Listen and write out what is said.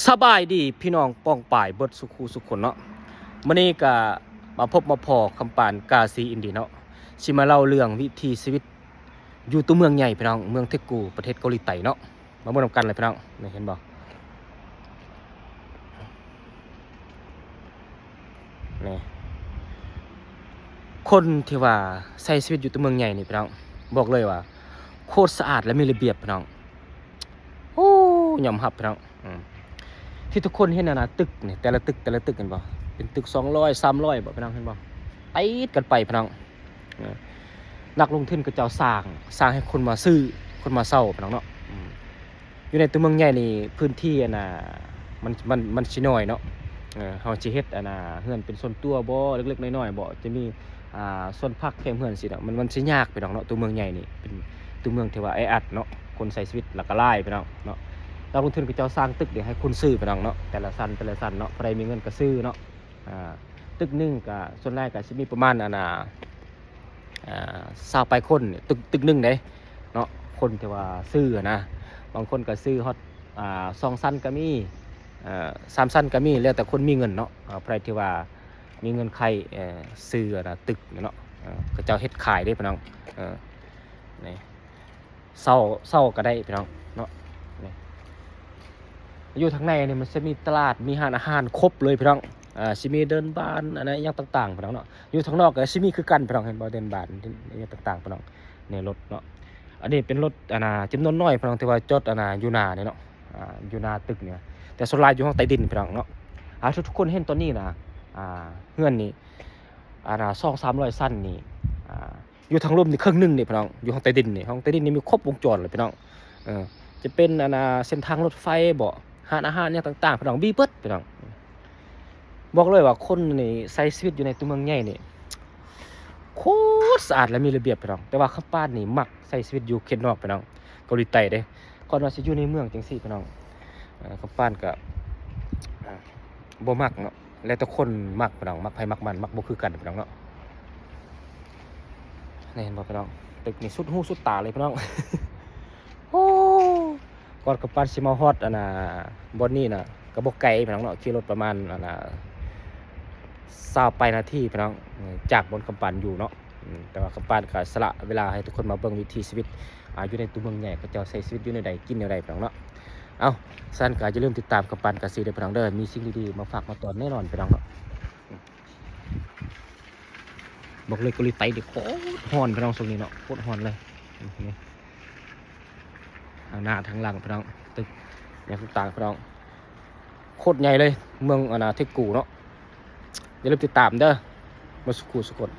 ສະບາຍດີພີ່ນ້ອງປ້ອງປາຍເບິດສູ່ຄູ່ສູ່ຄົນເນາະ. ມື້ນີ້ກະມາພົບມາພໍ້ຄຳປານກາສີອິນດີເນາະ, ຊິມາເລົ່າເລື່ອງວິຖີຊີວິດຢູ່ຕົວເມືອງໃຫຍ່ພີ່ນ້ອງ, ເມືອງເທັກກູ ປະເທດເກົາຫຼີໃຕ້ເນາະ. ມາເບິ່ງນຳກັນເລີຍພີ່ນ້ອງ, ນີ້ເຫັນບໍ່? ນີ້ ຄົນທີ່ວ່າໃຊ້ຊີວິດຢູ່ຕົວເມືອງໃຫຍ່ນີ້ພີ່ນ້ອງ, ບອກເລີຍວ່າໂຄດສະອາດ ແລະ ມີລະບຽບພີ່ນ້ອງ. ໂອ້ ຍອມຮັບພີ່ນ້ອງ. ອືມ ທີ່ທຸກຄົນເຫັນຫັ້ນນະ ຕຶກນີ້ ແຕ່ລະຕຶກ ແຕ່ລະຕຶກ ເຫັນບໍ່? ເປັນຕຶກສອງຮ້ອຍ ສາມຮ້ອຍບໍ່ພີ່ນ້ອງ, ເຫັນບໍ່? ຕິດກັນໄປພີ່ນ້ອງ. ເອີ ນັກລົງທຶນເຂົາເຈົ້າສ້າງ ສ້າງໃຫ້ຄົນມາຊື້ ຄົນມາເຊົ່າພີ່ນ້ອງເນາະ. ອືມ ຢູ່ໃນຕົວເມືອງໃຫຍ່ນີ້ ພື້ນທີ່ອັນນ່າ ມັນ ມັນ ມັນຊິນ້ອຍເນາະ. ເອີ ເຮົາຊິເຮັດອັນນ່າ ເຮືອນເປັນສ່ວນຕົວບໍ່ ເລັກໆ ນ້ອຍໆ ບໍ່ ຈະມີ ອ່າ ສວນຜັກແຄມເຮືອນຊີ້ເນາະ, ມັນ ມັນຊິຍາກພີ່ນ້ອງເນາະ. ຕົວເມືອງໃຫຍ່ນີ້ເປັນຕົວເມືອງທີ່ວ່າແອອັດເນາະ, ຄົນໃຊ້ຊີວິດລະກະຫຼາຍພີ່ນ້ອງເນາະ. ນັກລົງທຶນເຂົາເຈົ້າສ້າງຕຶກນີ້ໃຫ້ຄົນຊື້ພີ່ນ້ອງເນາະ, ແຕ່ລະຊັ້ນ ແຕ່ລະຊັ້ນເນາະ, ຜູ້ໃດມີເງິນກໍຊື້ເນາະ. ອ່າ ຕຶກໜຶ່ງກໍສ່ວນຫຼາຍກໍຊິມີປະມານອັນນ່າ ອ່າ ຊາວປາຍຄົນ ຕຶກ ຕຶກໜຶ່ງເດ້ເນາະ, ຄົນທີ່ວ່າຊື້ນະ. ບາງຄົນກໍຊື້ຮອດ ອ່າ ສອງຊັ້ນກໍມີ ເອີ ສາມຊັ້ນກໍມີ, ແລ້ວແຕ່ຄົນມີເງິນເນາະ. ເອີ ໃຜທີ່ວ່າມີເງິນໄຂ ເອີ ຊື້ອັນນ່າຕຶກເນາະ, ເອີ ເຂົາເຈົ້າເຮັດຂາຍເດ້ພີ່ນ້ອງ. ເອີ ນີ້ ເຊົ່າ ເຊົ່າກໍໄດ້ພີ່ນ້ອງເນາະ. ນີ້ ຢູ່ທາງໃນນີ້ມັນຊິມີຕະຫຼາດ ມີຮ້ານອາຫານຄົບເລີຍພີ່ນ້ອງ. ອ່າ ຊິມີເດີ່ນບານ ອັນນັ້ນຫຍັງຕ່າງໆ ພີ່ນ້ອງເນາະ. ຢູ່ທາງນອກກໍຊິມີຄືກັນພີ່ນ້ອງ, ເຫັນບໍ່? ເດີ່ນບານ ຫຍັງຕ່າງໆ ພີ່ນ້ອງ. ໃນລົດເນາະ, ອັນນີ້ເປັນລົດອັນນ່າຈຳນວນໜ້ອຍພີ່ນ້ອງ ທີ່ວ່າຈອດອັນນ່າຢູ່ໜ້ານີ້ເນາະ, ອ່າ ຢູ່ໜ້າຕຶກນີ້. ແຕ່ສ່ວນຫຼາຍຢູ່ຫ້ອງໃຕ້ດິນພີ່ນ້ອງເນາະ. ອ່າ ທຸກໆຄົນເຫັນຕອນນີ້ນະ, ອ່າ ເຮືອນນີ້ ອັນນ່າ ສອງສາມຮ້ອຍຊັ້ນນີ້ ອ່າ ຢູ່ທາງລຸ່ມນີ້ເຄິ່ງໜຶ່ງນີ້ພີ່ນ້ອງ, ຢູ່ຫ້ອງໃຕ້ດິນນີ້. ຫ້ອງໃຕ້ດິນນີ້ມີຄົບວົງຈອນເລີຍພີ່ນ້ອງ. ເອີ ຈະເປັນອັນນ່າເສັ້ນທາງລົດໄຟບໍ ຮ້ານອາຫານຫຍັງຕ່າງໆ ພີ່ນ້ອງ, ມີເບິດພີ່ນ້ອງ. ບອກເລີຍວ່າຄົນນີ້ໃຊ້ຊີວິດຢູ່ໃນຕົວເມືອງໃຫຍ່ນີ້ໂຄດສະອາດ ແລະ ມີລະບຽບພີ່ນ້ອງ. ແຕ່ວ່າຄຳປານນີ້ມັກໃຊ້ຊີວິດຢູ່ເຂດນອກພີ່ນ້ອງ, ເກົາຫຼີໃຕ້ເດ້. ກ່ອນວ່າຊິຢູ່ໃນເມືອງຈັ່ງຊີ້ພີ່ນ້ອງ, ເອີ ຄຳປານກໍ ອ່າ ບໍ່ມັກເນາະ, ແລ້ວແຕ່ຄົນມັກພີ່ນ້ອງ, ມັກໃຜມັກມັນ, ມັກບໍ່ຄືກັນພີ່ນ້ອງເນາະ. ນີ້ເຫັນບໍ່ພີ່ນ້ອງ, ຕຶກນີ້ສຸດຫູສຸດຕາເລີຍພີ່ນ້ອງ. ໂອ້ ກ່ອນຄຳປານຊິມາຮອດອັນນ່າບ່ອນນີ້ນະ ກໍບໍ່ໄກພີ່ນ້ອງເນາະ, ຂີ່ລົດປະມານອັນນ່າຊາວປາຍນາທີພີ່ນ້ອງ ຈາກບ່ອນຄຳປານຢູ່ເນາະ. ອືມ ແຕ່ວ່າຄຳປານກໍສະຫຼະເວລາໃຫ້ທຸກຄົນມາເບິ່ງວິຖີຊີວິດ ອ່າ ຢູ່ໃນຕົວເມືອງໃຫຍ່ ເຂົາເຈົ້າໃຊ້ຊີວິດຢູ່ແນວໃດ ກິນແນວໃດພີ່ນ້ອງເນາະ. ເອົ້າ ຊັ້ນກໍຢ່າລືມຕິດຕາມຄຳປານກາສີເດີພີ່ນ້ອງເດີ, ມີສິ່ງດີໆມາຝາກມາຕ້ອນແນ່ນອນພີ່ນ້ອງເນາະ. ບອກເລີຍເກົາຫຼີໃຕ້ນີ້ໂຄດຮ້ອນພີ່ນ້ອງ ຊ່ວງນີ້ເນາະ, ໂຄດຮ້ອນເລີຍ. ນີ້ ທາງໜ້າທາງຫຼັງພີ່ນ້ອງ, ຕຶກຫຍັງຕ່າງໆພີ່ນ້ອງ, ໂຄດໃຫຍ່ເລີຍ ເມືອງອັນນ່າເທັກກູເນາະ. ຢ່າລືມຕິດຕາມເດີ ໝົດສູ່ຄູ່ສູ່ຄົນ.